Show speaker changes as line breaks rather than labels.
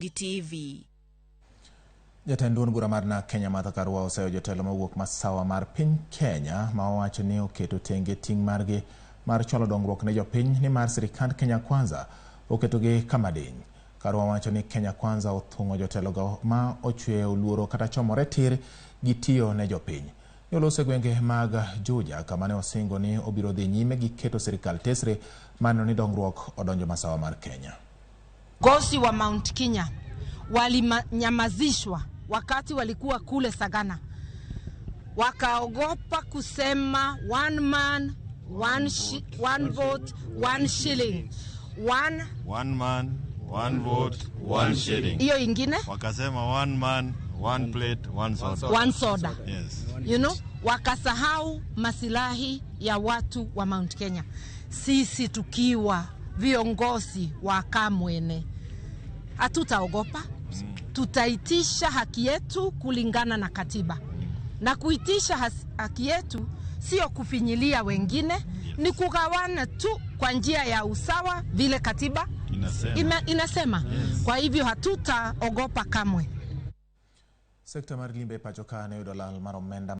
Gi TV.
Jatend duond bura mar NARC Kenya Martha Karua oseyo jotelo mawuok masawa mar piny Kenya ma owacho ni oketo tenge ting' margi mar chwalo dongruok ne jopiny nimar sirikand Kenya Kwanza oketogi kama diny. Karua wacho ni Kenya Kwanza othung'o jotelogo ma ochweyo luoro kata chomore tir gi tiyo ne jopiny. Ne oloso e gwenge mag Juja kama ne osingo ni obiro dhi nyime gi keto sirikal tesre mar neno ni dongruok odonjo masawa mar Kenya.
Viongozi wa Mount Kenya walinyamazishwa wakati walikuwa kule Sagana, wakaogopa kusema one man one vote, one shilling, one,
One man, one vote, one shilling.
Hiyo ingine.
Wakasema one man, one plate, one soda.
One soda.
Yes.
Wakasahau masilahi ya watu wa Mount Kenya. Sisi tukiwa viongozi wa Kamwene hatutaogopa, tutaitisha haki yetu kulingana na katiba. Na kuitisha haki yetu sio kufinyilia wengine, ni kugawana tu kwa njia ya usawa vile katiba
inasema.
Inasema. Kwa hivyo hatutaogopa kamwe.
Sekta mar limbe e pacho ka ne oyudo lal mar omenda.